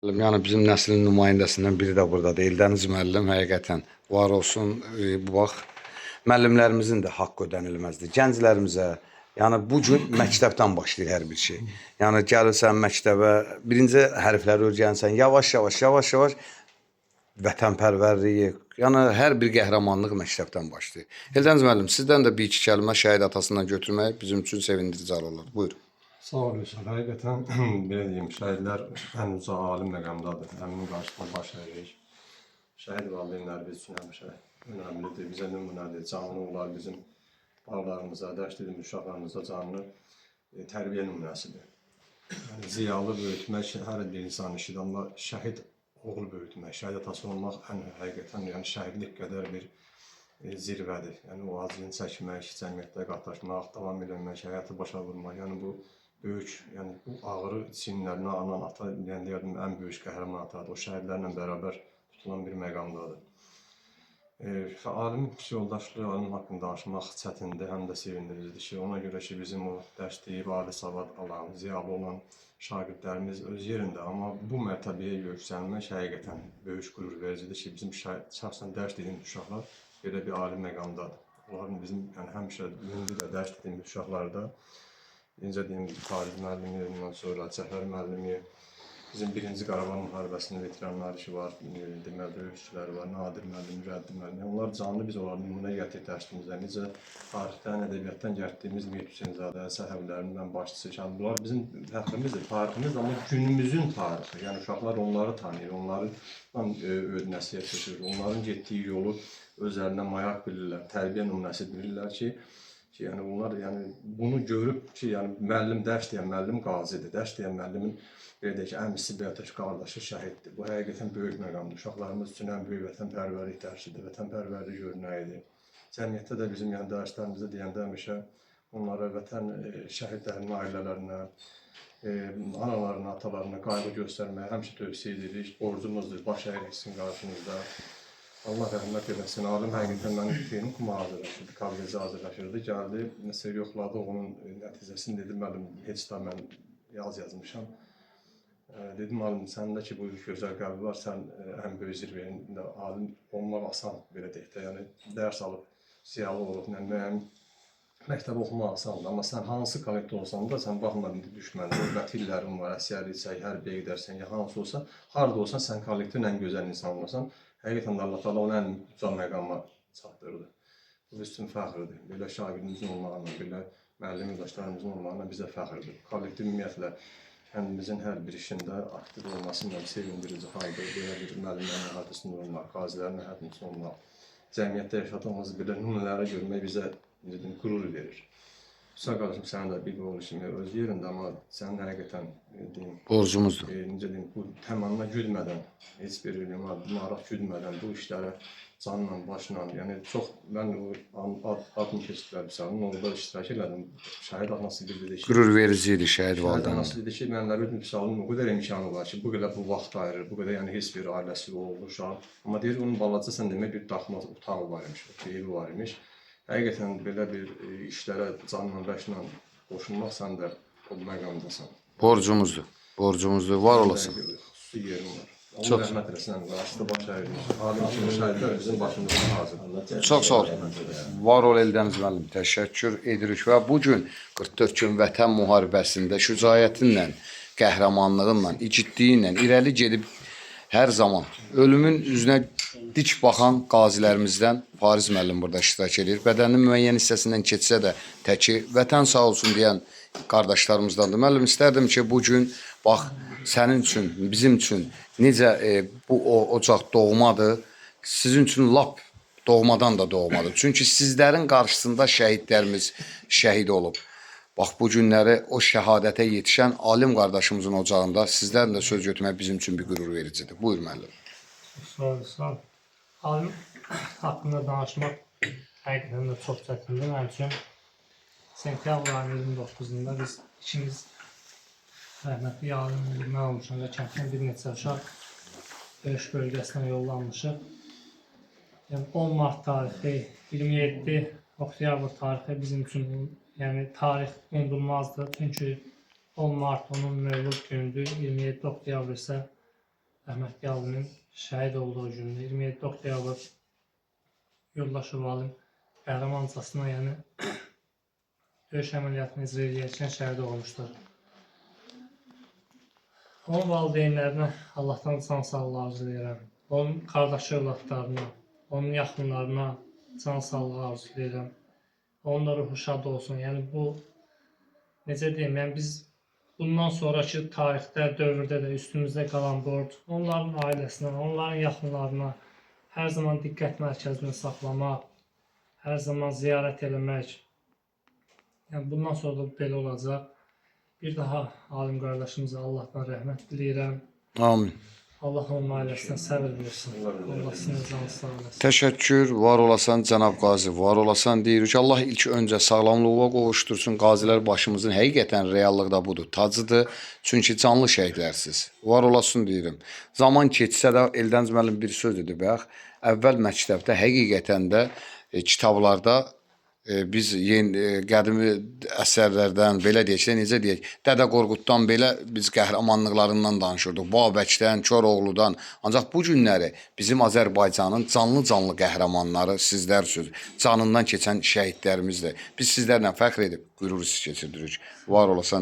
Yəni bizim nəslin nümayəndəsindən biri də burdadır. Eldəniz müəllim həqiqətən var olsun. Bu bax müəllimlərimizin də haqqı ödənilməzdir. Gənclərimizə, yəni bu gün məktəbdən başlayır hər bir şey. Yəni gəlirsən məktəbə, birinci hərfləri öyrənsən, yavaş-yavaş, yavaş-yavaş vətənpərvərliyi, yəni hər bir qəhrəmanlıq məktəbdən başlayır. Eldəniz müəllim, sizdən də bir iki kəlmə şəhid atasından götürmək bizim üçün sevindirici hal olar. Buyurun. Sağ ol Vüsal. Həqiqətən belə deyim, şəhidlər ən uca ali məqamdadır. Əminin qarşısında baş əyirik. Şəhid valideynləri biz üçün həmişə önəmlidir, bizə nümunədir, canlı onlar bizim balalarımıza, dərs dediyimiz uşaqlarımıza canlı tərbiyə nümunəsidir. Yəni ziyalı böyütmək hər bir insanın işidir, amma şəhid oğul böyütmək, şəhid atası olmaq ən həqiqətən yəni şəhidlik qədər bir zirvədir. Yəni o acını çəkmək, cəmiyyətdə qatlaşmaq, davam eləmək, həyatı başa vurmaq, yəni bu böyük, yəni bu ağrı çiyinlərinə anan ata, yəni deyərdim ən böyük qəhrəman atadır. O şəhidlərlə bərabər tutulan bir məqamdadır. Alim yoldaşlığı, alim haqqında danışmaq çətindir, həm də sevindiricidir ki, ona görə ki, bizim o dərs deyib ali savad alan, ziyalı olan şagirdlərimiz öz yerində, amma bu mərtəbəyə yüksəlmək həqiqətən böyük qürur vericidir ki, bizim şəxsən dərs dediyimiz uşaqlar belə bir ali məqamdadır. Onların bizim, yəni həmişə indi də dərs dediyimiz uşaqlarda, necə deyim, Fariz müəllimi, ondan sonra Cəfər müəllimi, bizim birinci Qarabağ müharibəsinin veteranları ki var, deməli döyüşçüləri var, Nadir müəllim, Nurəddin müəllim. Yəni onlar canlı biz onları nümunə gətirdik dərsimizdə. Necə tarixdən, ədəbiyyatdan gətirdiyimiz Mehdi Hüseynzadə, Səhəvlərin mən başçısı, yəni bunlar bizim fəxrimizdir, tariximizdir, amma günümüzün tarixi. Yəni uşaqlar onları tanıyır, onları öz nəsihət götürür, onların getdiyi yolu özlərinə mayaq bilirlər, tərbiyə nümunəsi bilirlər ki, yəni onlar yəni bunu görüb ki, yəni müəllim dərs deyən müəllim qazidir. Dərs deyən müəllimin belə deyək ki, əmisi və ya da ki, qardaşı şəhiddir. Bu həqiqətən böyük məqamdır. Uşaqlarımız üçün ən böyük vətənpərvərlik dərsidir, vətənpərvərlik örnəyidir. Cəmiyyətdə də bizim yəni dərslərimizdə deyəndə həmişə onlara vətən şəhidlərinin ailələrinə, analarına, atalarına qayğı göstərməyə həmişə tövsiyə edirik. Borcumuzdur, baş əyirik sizin qarşınızda. Allah rəhmət eləsin. Alim həqiqətən mənim texnikuma hazırlaşırdı, kollecə hazırlaşırdı. Gəldi, nəsə yoxladı onun nəticəsini dedi, müəllim, heç də mən yazmışam. Dedim, alim, səndə ki bu gözəl qəlbi var, sən ən böyük zirvəyində alim olmaq asan, belə deyək də. Yəni dərs alıb, ziyalı olub, nə müəyyən məktəb oxumaq asandır, amma sən hansı kollekdə olsan da, sən baxma indi düşmən, dövlət illərin var, əsgərlik çək, hərbiyə gedərsən, ya hansı olsa, harada olsan sən kollektivin ən gözəl insanı olasan. Həqiqətən də Allah Taala onu ən uca məqama çatdırdı. Bu biz üçün fəxrdir. Belə şagirdimizin olmağına, belə müəllim yoldaşlarımızın olmağına bizə fəxrdir. Kollektiv ümumiyyətlə kəndimizin hər bir işində aktiv olması ilə sevindirici haldır. Belə bir müəllimlərin əhatəsində olmaq, qazilərin əhatəsində olmaq, cəmiyyətdə yaşadığımız belə nümunələri görmək bizə necə deyim, qürur verir. Hüseyn qardaşım, sənin də bir oğlu kimi öz yerində, amma sənin həqiqətən deyim, Borcumuzdur. Necə deyim, bu təmanna güdmədən, heç bir maraq güdmədən bu işlərə canla, başla, yəni çox mən o adını keçdilər misalın, orada iştirak elədim. Şəhid anası bir dedi ki, Qürur verici idi şəhid şəhid valideyn. anası dedi ki, mən nə bilim misalın o qədər imkanı var ki, bu qədər bu vaxt ayırır, bu qədər yəni heç bir ailəsi, oğlu, uşaq. Amma deyir onun balaca sən demək bir daxma otağı var imiş, evi var imiş. Həqiqətən belə bir işlərə canla, başla qoşulmaq sən də o məqamdasan. Borcumuzdur. Borcumuzdur. Var olasın. Xüsusi yerim var. Allah Çox- rəhmət eləsin, əmi qarşısında baş əyirik. Alim kimi şəhidlər bizim başımızın tacıdır. Çox sağ ol. Var ol Eldəniz müəllim. Təşəkkür edirik və bu gün 44 gün Vətən müharibəsində şücaətinlə, qəhrəmanlığınla, igidliyinlə irəli gedib hər zaman ölümün üzünə dik baxan qazilərimizdən Fariz müəllim burada iştirak edir. Bədəninin müəyyən hissəsindən keçsə də təki vətən sağ olsun deyən qardaşlarımızdandır. Müəllim istərdim ki, bu gün bax sənin üçün, bizim üçün necə bu ocaq doğmadır, sizin üçün lap doğmadan da doğmadır. Çünki sizlərin qarşısında şəhidlərimiz şəhid olub. Bax bu günləri o şəhadətə yetişən alim qardaşımızın ocağında sizlərlə də söz götürmək bizim üçün bir qürur vericidir. Buyur müəllim. Sağ ol, sağ ol. Alim haqqında danışmaq həqiqətən də çox çətindir mənim üçün. Sentyabr ayının 29-da biz ikimiz rəhmətli alim mən olmuşam və kənddən bir neçə uşaq döyüş bölgəsinə yollanmışıq. Yəni 10 mart tarixi, 27 oktyabr tarixi bizim üçün yəni tarix unudulmazdır. Çünki 10 mart onun mövlud günüdür, 27 oktyabr isə Rəhmətli alimin şəhid olduğu gündür. 27 oktyabr yoldaşı Alim qəhrəmancasına, yəni döyüş əməliyyatını icra edərkən şəhid olmuşdur. Onun valideynlərinə Allahdan can sağlığı arzulayıram. Onun qardaşı övladlarına, onun yaxınlarına can sağlığı arzulayıram. Onun da ruhu şad olsun. Yəni bu necə deyim, yəni biz bundan sonrakı tarixdə, dövrdə də üstümüzdə qalan borc onların ailəsinə, onların yaxınlarına hər zaman diqqət mərkəzində saxlamaq, hər zaman ziyarət eləmək. Yəni bundan sonra da belə olacaq. Bir daha alim qardaşımıza Allahdan rəhmət diləyirəm. Amin. Allah onun ailəsinə səbir versin. Allah sizin canınızı sağ eləsin. Təşəkkür, var olasan cənab qazi, var olasan deyirik. Allah ilk öncə sağlamlığa qovuştursun. Qazilər başımızın həqiqətən reallıqda budur, tacıdır. Çünki canlı şəhidlərsiz. Var olasın deyirəm. Zaman keçsə də Eldəniz müəllim bir söz dedi bayaq. Əvvəl məktəbdə həqiqətən də kitablarda biz yeni qədimi əsərlərdən belə deyək də necə deyək, Dədə Qorquddan belə biz qəhrəmanlıqlarından danışırdıq. Babəkdən, Koroğludan. Ancaq bu günləri bizim Azərbaycanın canlı-canlı qəhrəmanları sizlərsiniz. Canından keçən şəhidlərimizdir. Biz sizlərlə fəxr edib qürur hissi keçiririk. Var olasan.